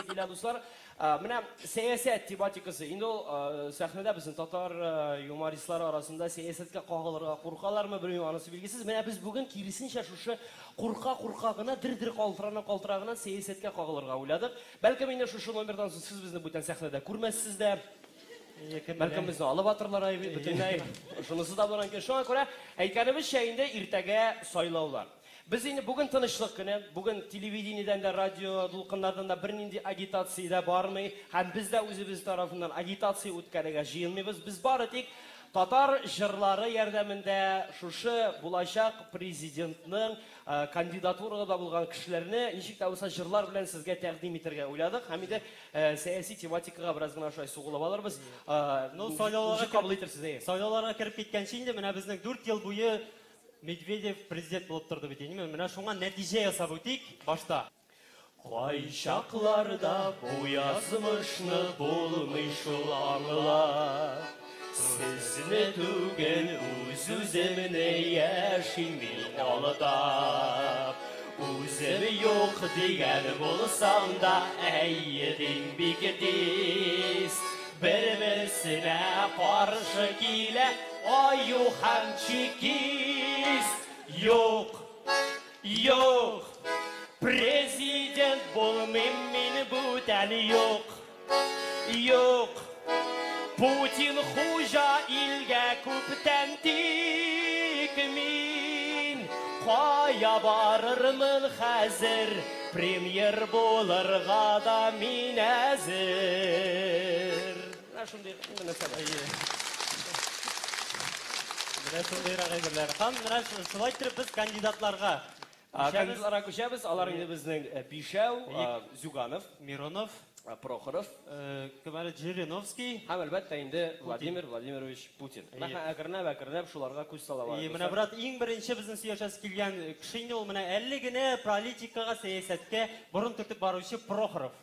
Килә, дуслар. Менә сәясәт тематикасы. Инде ул сәхнәдә безнең татар юмористлары арасында сәясәткә кагылырга куркалармы, белмим, анысы билгесез. Менә без бүген киресенчә шушы курка-курка гына, дер-дер калтырана-калтыра гына сәясәткә кагылырга уйладык. Бәлкем инде шушы номердан соң сез безне бүтән сәхнәдә күрмәссез дә. Бәлкем безне алып атырлар бөтенләй. Шунысы да булган икән. Шуңа күрә әйткәнебезчә инде иртәгә сайлаулар. Без инде бүген тынычлык көне, бүген телевидениедән дә, радио дулкыннардан да бернинди агитация дә бармый, һәм без дә үзебез тарафыннан агитация үткәрергә җыенмыйбыз. Без бары тик татар җырлары ярдәмендә шушы булачак президентның кандидатурада булган кешеләрне ничек тә булса җырлар белән сезгә тәкъдим итәргә уйладык. Һәм инде сәяси тематикага бераз гына шулай сугылып алырбыз. Ну, сайлауларга кабул итерсез, әйе. Сайлауларга кереп киткәнче инде менә безнең 4 ел буе Медведев президент булып торды бит инде. Менә шуңа нәтиҗә ясап үтик башта. Кайчакларда бу язмышны булмый шул аңлап. Сезне түгел, үз-үземне яшим мин алдап. Үзем юк дигән булсам да, әйе дим бик тиз. Бер-берсенә каршы килә аю һәм чекист. Юк, юк, президент булмыйм мин бүтән, юк, юк. Путин хуҗа илгә күптән, тик мин кая барырмын хәзер, премьер булырга да мин әзер. Менә шундый нәрсә бар. Менә шундыйрак әйберләр. Һәм менә шулай итеп без кандидатларга Кандидатларга күчәбез. Алар инде безнең бишәү: Зюганов, Миронов, Прохоров, кем әле, Жириновский һәм әлбәттә инде Владимир Владимирович Путин. Менә әкренләп-әкренләп шуларга күз сала барабыз. Менә, брат, иң беренче безнең сөйләшәсе килгән кеше инде ул менә әле генә политикага, сәясәткә борын төртеп баручы Прохоров.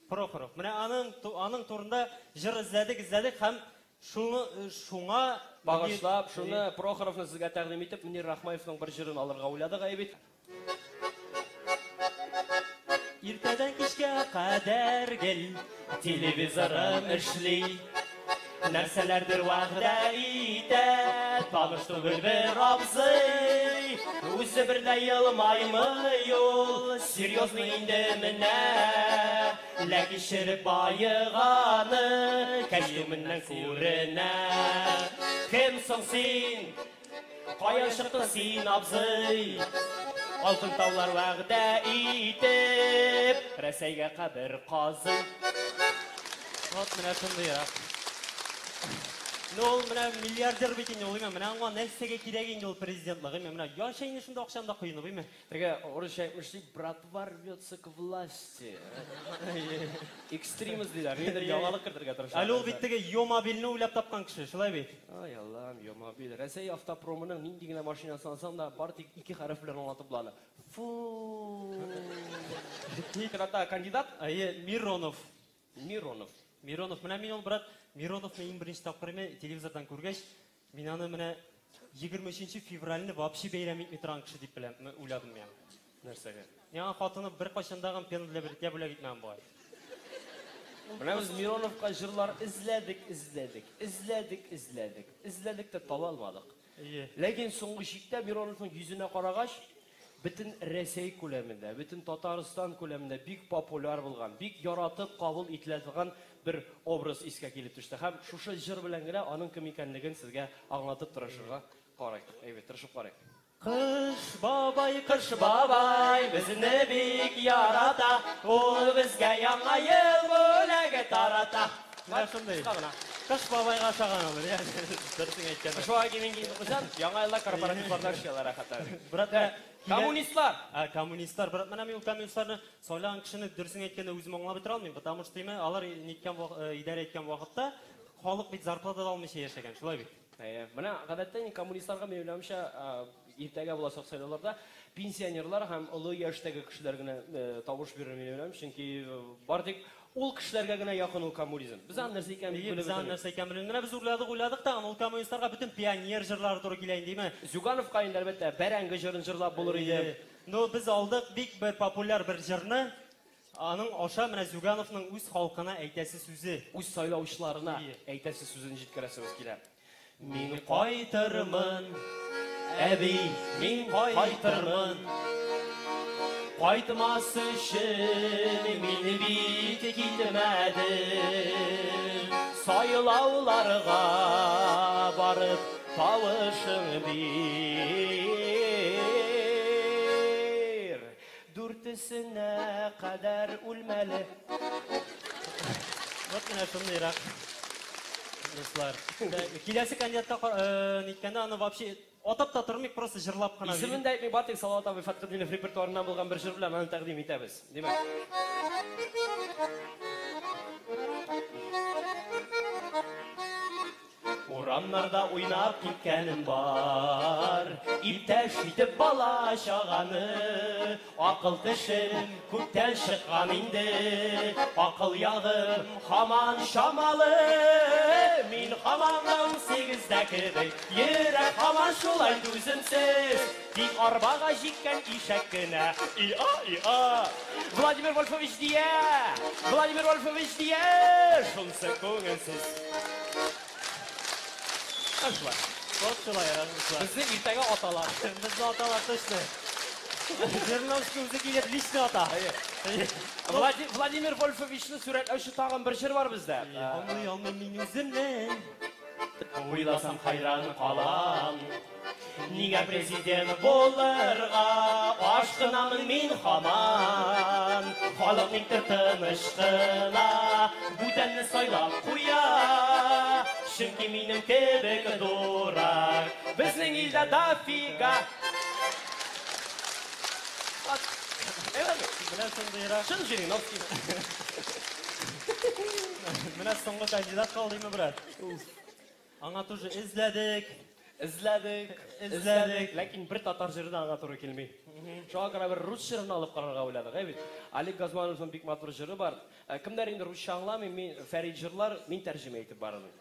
Прохоров. Менә аның турында җыр эзләдек, эзләдек һәм шуны шуңа багышлап, шуны Прохоровны сезгә тәкъдим итеп, Мөнир Рахмаевның бер җырын алырга уйладык, әй бит. Иртәдән кичкә кадәр гел телевизорым эшли. Нәрсәләрдер вәгъдә итә, таныш түгел бер абзый. Үзе бер дә елмаймый ул, серьезный инде менә. Ләкин череп баеганы костюмыннан күренә. Кем соң син? Каян чыктың син, абзый? Алтын таулар вәгъдә итеп, Рәсәйгә кабер казый. Вот менә шундыйрак. Ну, ул менә миллиардер бит инде ул, менә аңа нәрсәгә кирәк инде ул президентлык, менә яшә инде шунда акчаны да коенып, име. Теге урысча әйтмешли, братва рвется к власти. Экстремист диләр, нидер яңалык кертергә тырыша. Әле ул бит теге Йомобильне уйлап тапкан кеше, шулай бит? Ай Аллам, Йомобиль. Рәсәй автопромының нинди генә машинасын алсаң да, бар тик ике хәреф белән аңлатып була аны. Фу. Чиратта кандидат? Әйе, Миронов. Миронов. Миронов. Менә мин ул, брат, Мироновны иң беренче тапкыр телевизордан күргәч, мин аны менә 23 февральне вообще бәйрәм итми торган кеше дип беләм, уйладым мин. Нәрсәгә? Миңа хатыны бер кайчан пена для бритья бүләк итмәгән бугай. Менә без Мироновка җырлар эзләдек, эзләдек, эзләдек, эзләдек, эзләдек тә таба алмадык. Ләкин соңгы чиктә Мироновның йөзенә карагач, бөтен Рәсәй күләмендә, бөтен Татарстан күләмендә бик популяр булган, бик яратып кабул ителә торган бер образ искә килеп төште. Һәм шушы җыр белән генә аның кем икәнлеген сезгә аңлатып тырышырга карыйк. Әйбәт, тырышып карыйк. Кыш бабай, Кыш бабай безне бик ярата, ул безгә яңа ел бүләге тарата. Менә шундый. Кыска гына. Кыш бабайга ошаган ул, дөресен әйткәндә. Кыш бабай киемен киеп куйсаң, яңа елда корпоративларда эшләйләр рәхәтләнеп. Брат, менә Коммунистлар! Ә, коммунистлар, брат, менә мин ул коммунистларны сайлаган кешене дөресен әйткәндә үзем аңлап бетерә алмыйм, потому что име, алар ниткән идарә иткән вакытта халык бит зарплата да алмыйча яшәгән, шулай бит? Әйе. Менә гадәттә инде коммунистларга, минем уйлавымча, иртәгә булачак сайлауларда пенсионерлар һәм олы яшьтәге кешеләр генә тавыш бирер, минем уйлавым, чөнки бар тик ул кешеләргә генә якын ул коммунизм. Без аны нәрсә икәнен Әйе, белеп без аны бетермибез. нәрсә икәнен белмибез. Менә без уйладык, уйладык та, ул коммунистларга бөтен пионер җырлары туры килә инде, димме? Зюгановка инде әлбәттә бәрәңге җырын җырлап булыр иде. Ну, без алдык бик бер популяр бер җырны. Аның аша менә Зюгановның үз халкына әйтәсе сүзе. Үз сайлаучыларына Ие. әйтәсе сүзен җиткерәсебез килә. Мин кайтырмын, әби, мин кайтырмын. Кайтмас өчен мин бит китмәдем. Сайлауларга барып тавышың бир. Дүртесенә кадәр үлмәле. Вот менә шундыйрак. Дуслар. Киләсе кандидатка ниткәндә аны вообще атап та тормыйк, просто җырлап кына. Исемен дә әйтми, бары тик Салават абый Фәтхетдинов репертуарыннан булган бер җыр белән аны тәкъдим итәбез. Димәк. Урамнарда уйнап киткәнем бар, иптәш итеп бала чаганы. Акыл тешем күптән чыккан инде, акыл ягым һаман чамалы. Мин һаман 18-дә кебек, йөрәк һаман шулай түземсез. Тик арбага җиккән ишәк кенә. И-а, и-а. Владимир Вольфович дия, Владимир Вольфович дия, шунсы күңелсез. Шулай. Вот шулай, дуслар. Безне иртәгә аталар. Безне аталар точно. Жириновский үзе килеп лично ата. Владимир Вольфовичны сурәтләүче тагын бер җыр бар бездә. Аңлый алмыйм мин үземне. Уйласам хайран калам. Нигә президент булырга ашкынамын мин һаман. Халык никтер тыныч кына бүтәнне сайлап куя. Чөнки минем кебек дурак безнең илдә дофига. Менә шундыйрак. Чын Жириновский. Менә соңгы кандидат калдымы, брат? Аңа тоже эзләдек. Эзләдек, Эзләдек. Ләкин бер татар җыры да аңа туры килми. Шуңа күрә бер рус җырын алып карарга уйладык, әй бит. Олег Газмановның бик матур җыры бар. Кемнәр инде русча аңламый, мин Фәрит җырлар, мин тәрҗемә итеп барырмын.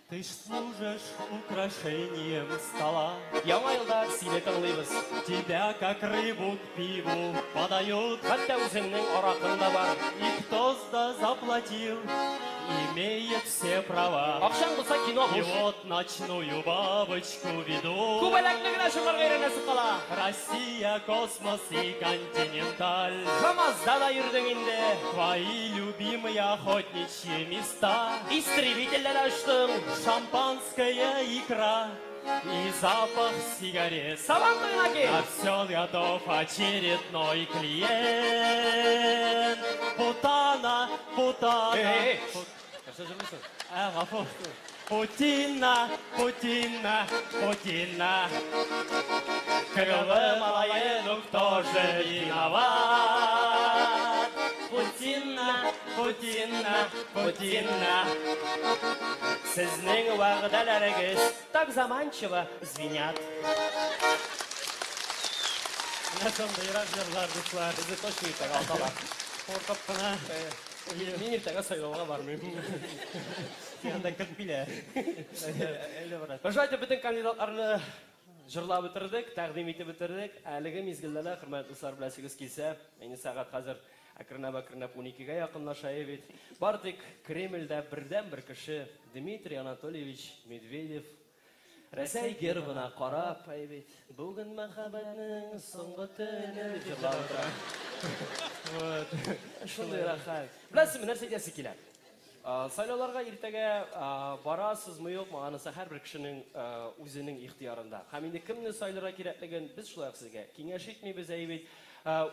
Ты ж служишь украшением стола. Яңа елда сине тыңлыйбыз. Тебя как рыбу к пиву подают. Хәтта үзеңнең аракың да бар. И кто да заплатил, имеет все права. Акчаң булса кино И хуш. вот ночную бабочку ведут. Күбәләкне генә чыгарга өйрәнәсе кала. Россия, космос и континенталь. КамАЗда да йөрдең инде. Твои любимые охотничьи места. Истребительдә дә очтың. Шампанское, икра и запах сигарет. Сабан туена кил. На все готов очередной клиент. Путана, путана. Эй, эй, Нәрсә җырлыйсың? Ә, гафу. Путина, Путина, Путина. КГБ малае, ну кто же виноват? Путина, Путина, Путина. Сезнең вәгъдәләрегез так заманчиво звенят. Менә шундыйрак җырлар, дуслар. Безне точно иртәгә аталар. Куркып кына. Мин иртәгә сайлауга бармыйм. Син анда кертмиләр. Әле брат. Шулай итеп бөтен кандидатларны җырлап бетердек, тәкъдим итеп бетердек. Әлеге мизгелдә дә, хөрмәтле дуслар, беләсегез килсә, инде сәгать хәзер әкренләп-әкренләп 12-гә якынлаша бит. Бар тик Кремльдә бердән-бер кеше Дмитрий Анатольевич Медведев Рәсәй гербына карап, әй бит, бүген мәхәббәтнең соңгы төне дип җырлап утыра. Вот. Шундый рәхәт. Беләсезме, нәрсә әйтәсе килә? Сайлауларга иртәгә барасызмы, юкмы, анысы һәрбер кешенең үзенең ихтыярында. Һәм инде кемне сайларга кирәклеген без шулай ук сезгә киңәш итмибез, әй бит.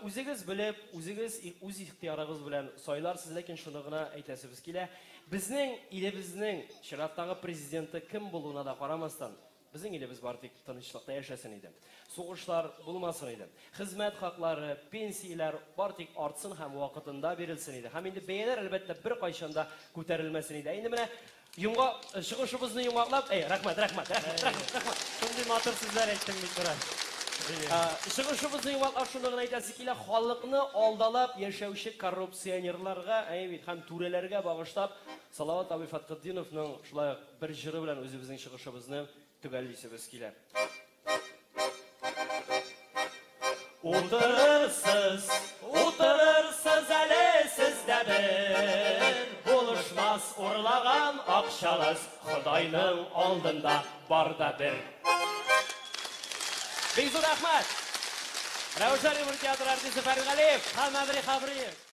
Үзегез белеп, үзегез үз ихтыярыгыз белән сайларсыз, ләкин шуны гына әйтәсебез килә. Безнең илебезнең чираттагы президенты кем булуына да карамастан, безнең илебез бар тик тынычлыкта яшәсен иде. Сугышлар булмасын иде. Хезмәт хаклары, пенсияләр бар тик артсын һәм вакытында бирелсен иде. Һәм инде бәяләр әлбәттә бер кайчан да күтәрелмәсен иде. Инде менә чыгышыбызны йомгаклап, әй, рәхмәт, рәхмәт, рәхмәт, рәхмәт, рәхмәт. Шундый матур сүзләр әйттең бит, брат. Чыгышыбызны йомгаклап шуны гына әйтәсе килә, халыкны алдалап яшәүче коррупционерларга, әй бит, һәм түрәләргә багышлап Салават абый Фәтхетдиновның шулай ук бер җыры белән үзебезнең чыгышыбызны төгәллисебез килә. Утырырсыз, утырырсыз әле сез дә бер. Булышмас урлаган акчагыз Ходайның алдында бар да бер. Бик зур рәхмәт! Рәвешләр юмор театры артисты Фәрит Галиев Һәм Әбри Хәбриев.